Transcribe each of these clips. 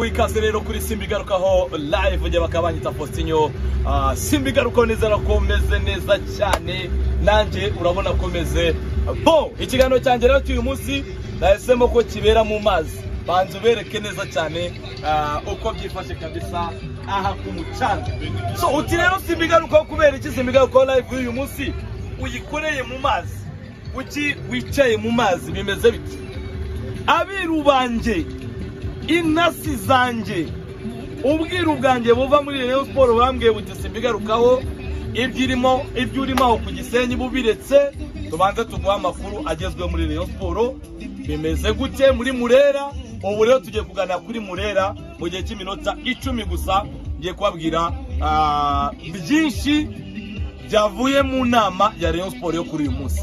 Ikaze rero kuri Simba Igarukaho Live, ujya bakaba banyita Faustinho. Simba Igarukaho, nizera ko meze neza cyane, nanjye urabona ko meze bon. Ikiganiro cyanjye rero cy'uyu munsi nahisemo ko kibera mu mazi. Banza ubereke neza cyane uko byifashe kabisa aha ku mucanga. So uti rero Simba Igarukaho, kubera iki Simba Igarukaho Live y'uyu munsi uyikoreye mu mazi? Kuki wicaye mu mazi? Bimeze bite? Abiru banjye, intasi zanjye, ubwiru bwanjye buva muri Rayon Sport bambwiye buti: "Simba Igarukaho, ibyo irimo, ibyo urimo aho ku Gisenyi bubiretse, tubanze tuguhe amakuru agezweho muri Rayon Sport. Bimeze gute muri Murera?" Ubu rero tugiye kuganira kuri Murera mu gihe cy'iminota 10 gusa. Ngiye kubabwira byinshi byavuye mu nama ya Rayon Sport yo kuri uyu munsi.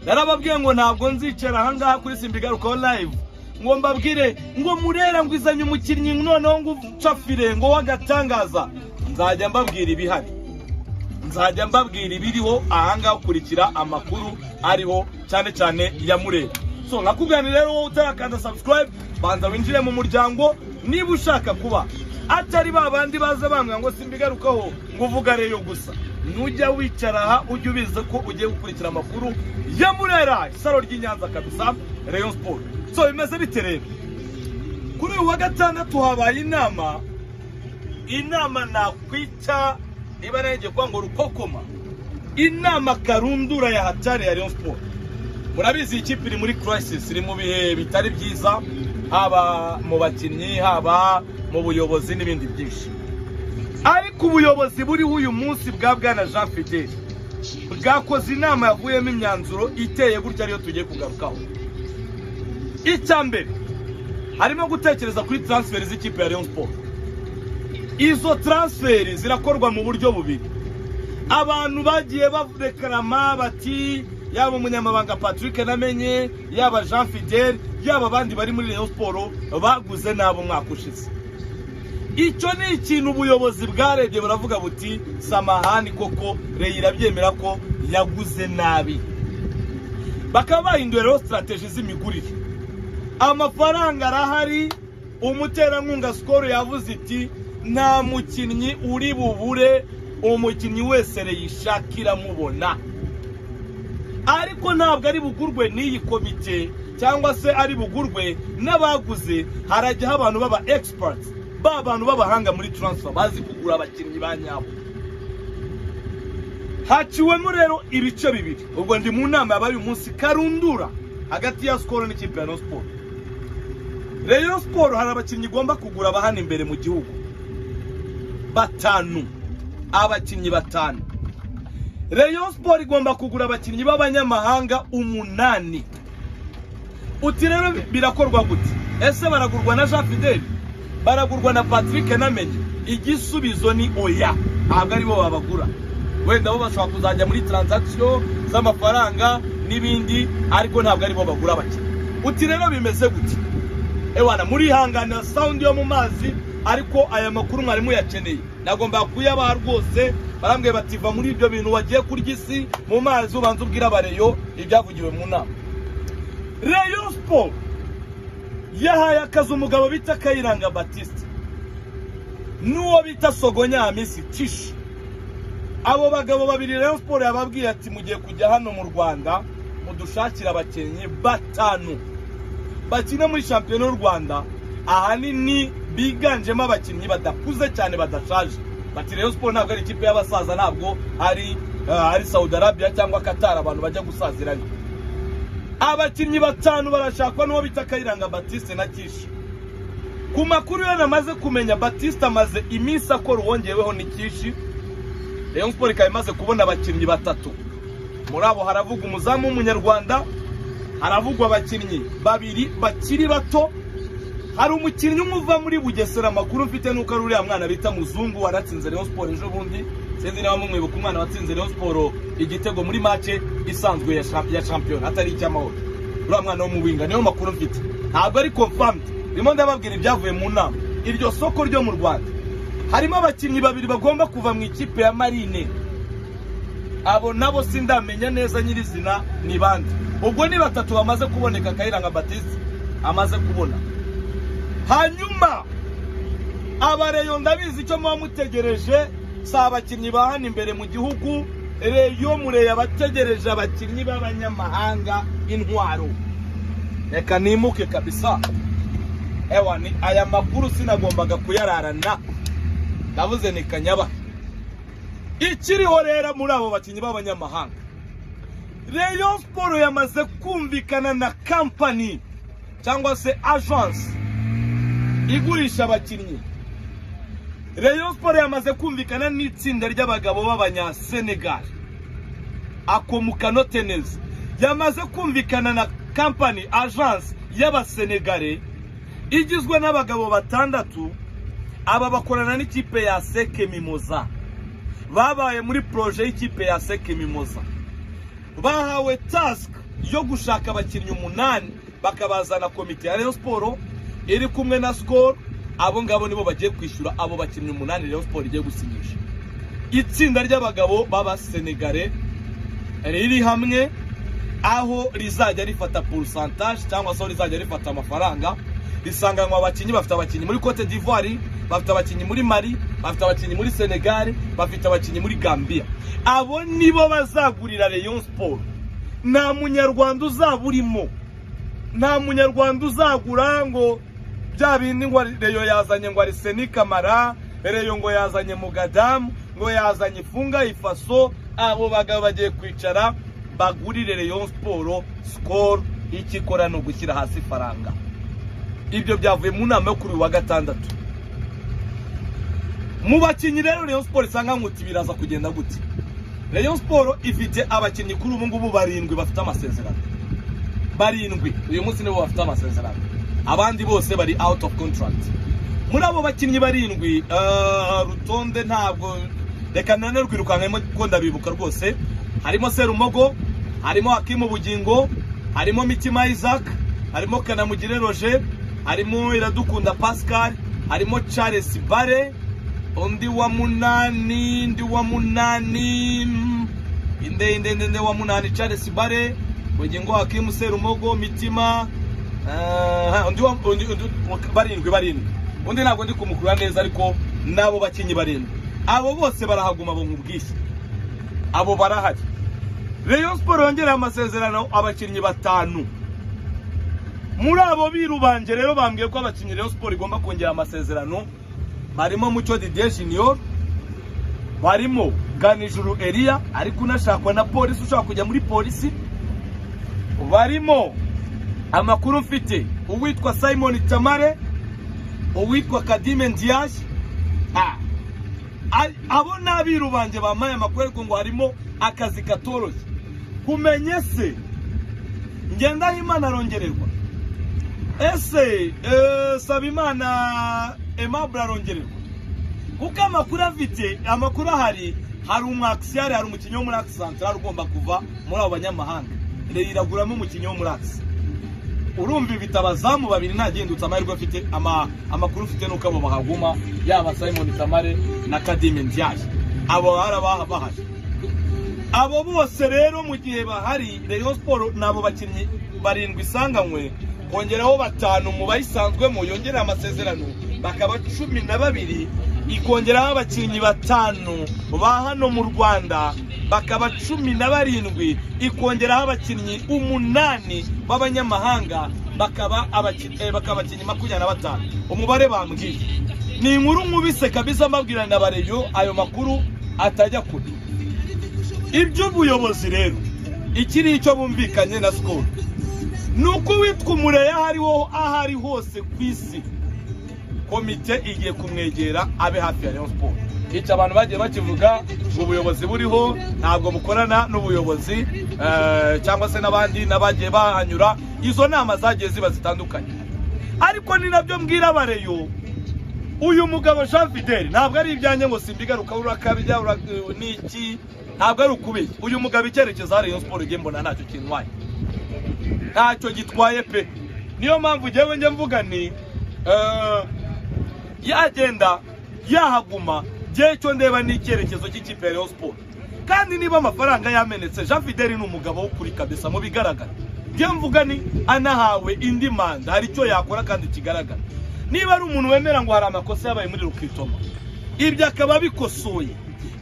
Narababwiye ngo ntabwo nzicara ahangaha kuri Simba Igarukaho Live ngo mbabwire ngo Murera ngo izanye umukinnyi noneho ngo ucafire ngo w'agatangaza. Nzajya mbabwira ibihari, nzajya mbabwira ibiriho ahangaha, ukurikira amakuru ariho cyane cyane ya Murera. So nkakubwira rero, wowe utarakanda subscribe, banza winjire mu muryango niba ushaka kuba atari ba bandi baza bambwira ngo Simba Igarukaho ngo uvuga Rayon gusa. Nujya wicara aha, ujye ubizi ko ugiye gukurikira amakuru ya Murera, isaro ry'i Nyanza kabisa, Rayon Sport. So bimeze bite rero? Kuri uyu wa gatandatu habaye inama, inama nakwita niba nagiye kuvuga ngo rukokoma, inama karundura ya hatari ya Rayon Sport. Murabizi, iyi kipe iri muri crisis, iri mu bihe bitari byiza, haba mu bakinnyi, haba mu buyobozi n'ibindi byinshi. Ariko ubuyobozi buriho uyu munsi bwa bwana Jean Fidele bwakoze inama yavuyemo imyanzuro iteye gutya, ariyo tugiye kugarukaho. Icya mbere harimo gutekereza kuri transfer z'ikipe ya Rayon Sport. Izo transfer zirakorwa mu buryo bubiri. Abantu bagiye barekarama bati yaba umunyamabanga Patrick Namenye, yaba Jean Fidele, yaba abandi bari muri Rayon Sport baguze nabo umwaka ushize. Icyo ni ikintu ubuyobozi bwarebye, buravuga buti: "Samahani, koko Rayon irabyemera ko yaguze nabi." Bakaba bahinduye rero strategy z'imigurire. Amafaranga arahari, umuterankunga Skol yavuze iti: "Nta mukinnyi uri bubure, umukinnyi wese reyishakira mubona, ariko ntabwo ari bugurwe n'iyi komite cyangwa se ari bugurwe n'abaguze. Harajyaho abantu baba experts, ba bantu b'abahanga muri transfer, bazi kugura abakinnyi ba nyabo." Haciwemo rero ibice bibiri. Ubwo ndi mu nama yabaye uyu munsi karundura hagati ya Skol n'ikipe ya Rayon Sport. Rayon Sport hari abakinnyi igomba kugura bahana imbere mu gihugu batanu, abakinnyi batanu. Rayon Sport igomba kugura abakinnyi b'abanyamahanga umunani. Uti rero birakorwa gute? Ese baragurwa na Jean Fidele? Baragurwa na Patrick Namenye? Igisubizo ni oya, ntabwo aribo babagura. Wenda bo bashobora kuzajya muri transaction z'amafaranga n'ibindi, ariko ntabwo aribo bagura abakinnyi. Uti rero bimeze gute? Ewana, murihanganira sound yo mu mazi, ariko aya makuru mwari muyakeneye, nagomba kuyabaha rwose. Barambwiye bati: "Va muri ibyo bintu wagiye kurya isi mu mazi, ubanza ubwira abareyo ibyavugiwe mu nama." Rayon Sport yahaye akazi umugabo bita Kayiranga Batiste n'uwo bita Sogonya Hamisi Tishi. Abo bagabo babiri Rayon Sport yababwiye ati: "Mugiye kujya hano mu Rwanda mudushakire abakinnyi batanu bakina muri shampiyona y'u Rwanda, ahanini biganjemo abakinnyi badakuze cyane, badashaje." Bati: "Rayon Sport ntabwo ari ikipe y'abasaza, ntabwo ari Saudi Arabia cyangwa Qatar abantu bajya gusazirayo." Abakinnyi batanu barashakwa n'uwo bita Kayiranga Batiste na Kishi. Ku makuru yo namaze kumenya, Batiste amaze iminsi akora, uwongeweho ni Kishi. Rayon Sport ikaba imaze kubona abakinnyi batatu. Muri abo haravugwa umuzamu w'umunyarwanda, haravugwa abakinnyi babiri bakiri bato, hari umukinnyi umwe uva muri Bugesera. Amakuru mfite nuko ari uriya mwana bita Muzungu waratsinze Rayon Sport ejo bundi. Sinzi niba mumwibuka, umwana watsinze Rayon Sport igitego muri match isanzwe ya shampiyona, atari icy'amahoro, uriya mwana wo mu winga. Niyo makuru mfite, ntabwo ari confirmed, ndimo ndababwira ibyavuye mu nama. Iryo soko ryo mu Rwanda harimo abakinnyi babiri bagomba kuva mu ikipe ya Marine. Abo nabo sindamenya neza nyirizina ni bande. Ubwo ni batatu bamaze kuboneka Kayiranga Batiste amaze kubona. Hanyuma Abareyo ndabizi icyo muba mutegereje, si abakinnyi ba hano imbere mu gihugu. Reyo mureye abategereje abakinnyi b'abanyamahanga intwaro. Reka nimuke kabisa. Ewa, ni aya makuru sinagombaga kuyararana, ndavuze ni kanyaba. Ikiriho rero muri abo bakinnyi b'abanyamahanga, Rayon Sport yamaze kumvikana na kampani cyangwa se agence igurisha abakinnyi. Rayon Sport yamaze kumvikana n'itsinda ry'abagabo b'Abanyasenegal, akomukano neza. Yamaze kumvikana na kampani agence y'Abasenegale igizwe n'abagabo batandatu. Aba bakorana n'ikipe ya ASEC Mimosas, babaye muri projet y'ikipe ya ASEC Mimosas. Bahawe task yo gushaka abakinnyi 8, bakabazana komite ya Rayon Sport iri kumwe na Skol. Abo ngabo nibo bagiye kwishyura abo bakinnyi 8 Rayon Sport igiye gusinyisha. Itsinda ry'abagabo b'Abasenegale riri hamwe, aho rizajya rifata pourcentage cyangwa se aho rizajya rifata amafaranga risanganywa abakinnyi. Bafite abakinnyi muri Cote d'Ivoire, bafite abakinnyi muri Mali, bafite abakinnyi muri Senegal, bafite abakinnyi muri Gambia. Abo nibo bazagurira Rayon Sport. Nta Munyarwanda uzaba urimo, nta Munyarwanda uzagura ngo bya bindi ngo Rayon yazanye ngo Arsene Kamara, Rayon ngo yazanye Mugadamu, ngo yazanye Ifunga Ifaso. Abo bagabo bagiye kwicara bagurire Rayon Sport. Skol icyo ikora ni ugushyira hasi ifaranga. Ibyo byavuye mu nama yo kuri uyu wa gatandatu. Mu bakinnyi rero Rayon Sport isanga nkuti biraza kugenda gute? Rayon Sport ifite abakinnyi kuri ubu ngubu barindwi bafite amasezerano, barindwi uyu munsi nibo bafite amasezerano, abandi bose bari out of contract. Muri abo bakinnyi barindwi, rutonde ntabwo reka nanarwirukankamo ko ndabibuka rwose. Harimo Serumogo, harimo Hakimu Bugingo, harimo Mitima Isaac, harimo Kanamugire Roger, harimo Iradukunda Pascal, harimo Charles Bare, undi wa munani, undi wa munani, inde inde inde wa munani? Charles Bare, Bugingo, Hakimu, Serumogo, Mitima, undi wa undi, barindwi, barindwi. Undi ntabwo ndi kumukura neza, ariko nabo bakinnyi barindwi, abo bose barahaguma. Bo nkubwishye, abo barahari. Rayon Sport yongereye amasezerano abakinnyi batanu. Muri abo birubanje rero bambwiye ko abakinnyi Rayon Sport igomba kongera amasezerano barimo Mucyo Didier Junior, barimo Ganijuru Elia ariko unashakwa na Polisi, ushaka kujya muri Polisi, barimo, amakuru mfite, uwitwa Simon Tamare, uwitwa Kadime Ndiaye. Abo ni abiru banjye bamaye amakuru, ariko ngo harimo akazi katoroshye kumenye. Se Ngendahimana arongererwa? Ese Sabimana Aimable arongererwa? Kuko amakuru afite, amakuru ahari, hari umwakisiyare, hari umukinnyi wo muri axe central ugomba kuva muri abo banyamahanga. Rero iraguramo umukinnyi wo muri axe. Urumva ifite abazamu babiri ntagindutse. Amahirwe afite, amakuru ufite nuko abo bahaguma, yaba Simon Tamare na Kadime Ndiaye, abo bahari. Abo bose rero mu gihe bahari, Rayon Sport nabo bakinnyi barindwi isanganywe, kongeraho batanu mu bayisanzwemo yongerera amasezerano, bakaba 12, ikongeraho abakinnyi batanu ba hano mu Rwanda, bakaba 17, ikongeraho abakinnyi 8 b'abanyamahanga, bakaba abakinnyi 25. Umubare bambwiye ni inkuru nkubise kabisa, mbabwira na bareyo ayo makuru atajya kure. Iby'ubuyobozi rero, iki ni icyo bumvikanye na Skol, ni uko uwitwa Umureya aho ariho, aho ari hose ku isi, komite igiye kumwegera abe hafi ya Rayon Sport. Icyo abantu bagiye bakivuga ngo ubuyobozi buriho ntabwo bukorana n'ubuyobozi, cyangwa se n'abandi n'abagiye bahanyura, izo nama zagiye ziba zitandukanye. Ariko ni nabyo mbwira abareyo, uyu mugabo Jean Fidel ntabwo ari ibyanjye ngo simbigaruka urakabya niki, ntabwo ari ukubeshya. Uyu mugabo icyerekezo Rayon Sport igiye mbona ntacyo kintwaye, ntacyo gitwaye pe. Niyo mpamvu njyewe njye mvuga ni yagenda yahaguma, njyewe icyo ndeba ni icyerekezo cy'ikipe ya Rayon Sport. Kandi niba amafaranga yamenetse, Jean Fidel ni umugabo w'ukuri kabisa mu bigaragara. Njye mvuga ni anahawe indi manda hari icyo yakora kandi kigaragara. Niba ari umuntu wemera ngo hari amakosa yabaye muri recrutement, ibyo akaba bikosoye,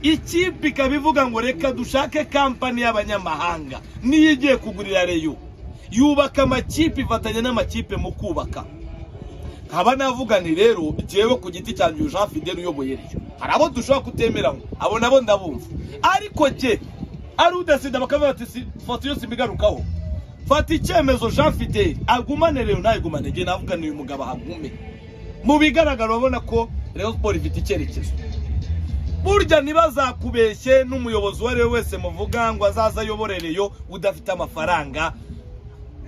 ikipe ikaba ivuga ngo reka dushake kampani y'abanyamahanga niyo igiye kugurira Rayon, yubaka amakipe, ifatanya n'amakipe mu kubaka. Nkaba navuga nti rero jyewe ku giti cyanjye, uyu Jean Fidele uyoboye Rayon, hari abo dushobora kutemeranywa, abo nabo ndabumva, ariko jye ari udasida bakavuga ati fata iyo simbigarukaho, fata icyemezo Jean Fidele agumane Rayon ntayigumane. Njye navuga ni uyu mugabo ahagume. Mu bigaragara urabona ko Rayon Sport ifite icyerekezo. Burya ntibazakubeshye, n'umuyobozi uwo ari we wese muvuga ngo azaza ayobore Rayon, udafite amafaranga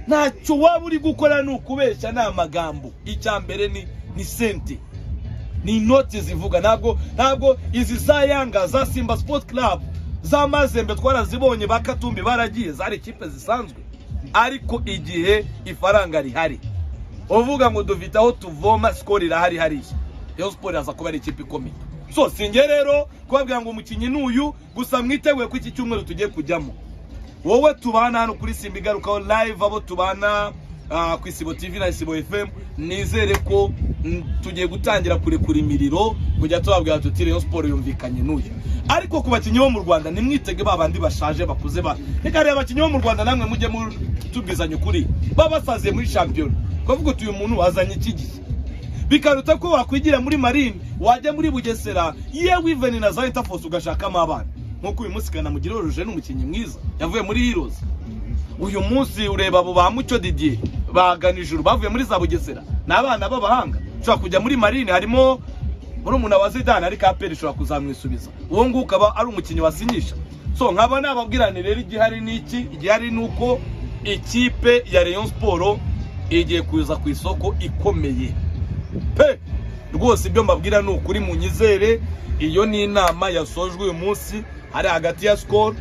ntacyo waba uri gukora, ni ukubeshya, ni amagambo. Icya mbere ni sente, ni inoti zivuga. Ntabwo izi za Yanga, za Simba Sport Club, za Mazembe twarazibonye, ba Katumbi baragiye, zari ikipe zisanzwe, ariko igihe ifaranga rihari uvuga ngo dufite aho tuvoma, Skol irahari hariya, Rayon Sport iraza kuba ari ikipe ikomeye. So sinjye rero kubabwira ngo umukinnyi ni uyu gusa, mwiteguye ko iki cyumweru tugiye kujyamo. Wowe tubana hano kuri Simba Igarukaho live, abo tubana ku Isibo TV na Isibo FM, nizere ko tugiye gutangira kurekura imiriro, kujya tubabwira tuti Rayon Sport yumvikanye n'uyu. Ariko ku bakinnyi bo mu Rwanda nimwitege ba bandi bashaje bakuze, ba reka reba abakinnyi bo mu Rwanda, namwe mujye tubwizanya ukuri, baba basaziye muri shampiyona, ukavuga uti uyu muntu wazanye iki gihe, bikaruta ko wakwigira muri Marine, wajya muri Bugesera, yewe even na za Interforce ugashakamo abana. Nk'uko uyu munsi Kanamugire Roger ni umukinnyi mwiza yavuye muri Heroes, uyu munsi ureba abo ba Mucyo Didier bagana ijuru bavuye muri za Bugesera, ni abana b'abahanga. Ushobora kujya muri Marine harimo murumuna wa Zidane, ariko APR ishobora kuzamwisubiza, uwo nguwo ukaba ari umukinnyi wasinyisha. So nkaba nababwirane rero, igihari ni iki? Igihari ni uko ikipe ya Rayon Sport igiye kuza ku isoko ikomeye pe. Rwose ibyo mbabwira ni ukuri, munyizere. Iyo ni inama yasojwe uyu munsi hari hagati ya Skol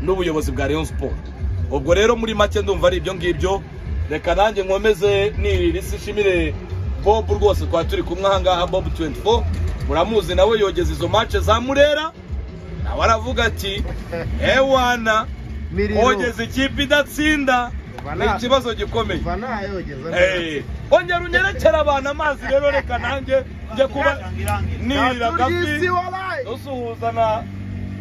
n'ubuyobozi bwa Rayon Sport. Ubwo rero muri make ndumva ari ibyo ngibyo. Reka nanjye nkomeze nirira isi, nshimire Bob rwose twari turi kumwe aha ngaha, Bob 24 muramuzi, nawe yogeza izo match za Murera, nawe aravuga ati ewana Miriro. kogeza ikipe idatsinda ni ikibazo gikomeye. Kuva nayogeza. Ongera unyerekere abantu amazi rero, reka nanjye njye kuba nirira Gafi gafi walayi. dusuhuza na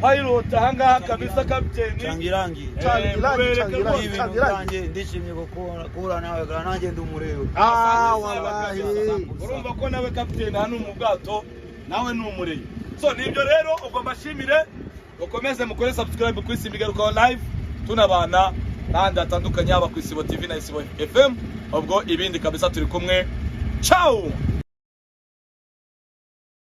pilot ahangaha kabisa, kapiteni. Changirangi. Changirangi, mubereke changirangi. rwose. Ibintu byanjye, ndishimye guhura nawe, gara nanjye ndi umureba. Ah, wallahi. Urumva ko nawe kapiteni hano mu bwato nawe ni umureyo. So nibyo rero, ubwo mbashimire, mukomeze mukore subscribe ku Isimbi Igarukaho live, tunabana n'ahandi hatandukanye, haba ku Isibo TV na Isibo FM. Ubwo ibindi kabisa turi kumwe, ciao.